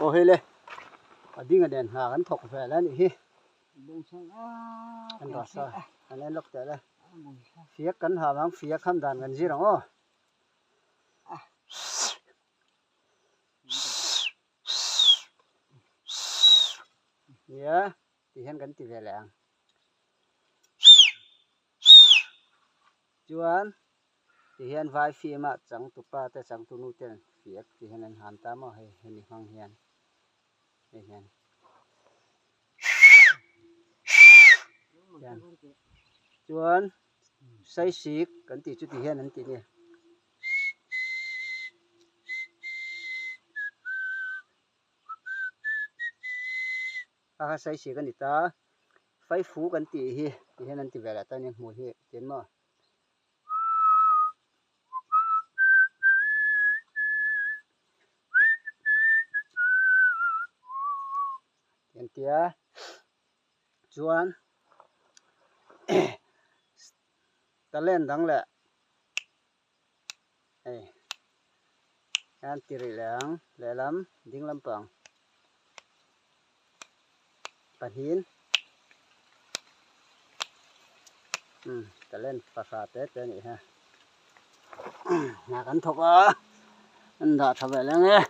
Aw hei le a dinga nen hna kan thawk vel a nih hi an rasa an en lawk teh le fiak kan ha vang fiak ham dan kan zir ang aw. Nia ti hian kan ti ve leh ang chuan ti hian vai film ah changtupa te changtunu ten fiak ti hian an han ta maw hei hemi hmang hian hei hian chuan saisik kan tih chu ti hian an ti a ni. A kha saisik a ni ta faifu kan tih hi ti hian an ti ve leh ta a ni hmuh hi chian maw. Entia chuan talent dang leh hei hian ti rih leh ang lehlam ding lampang pahnihin umm talent pahra te te a nih hi hna kan thawk a an dah tha ve leng e.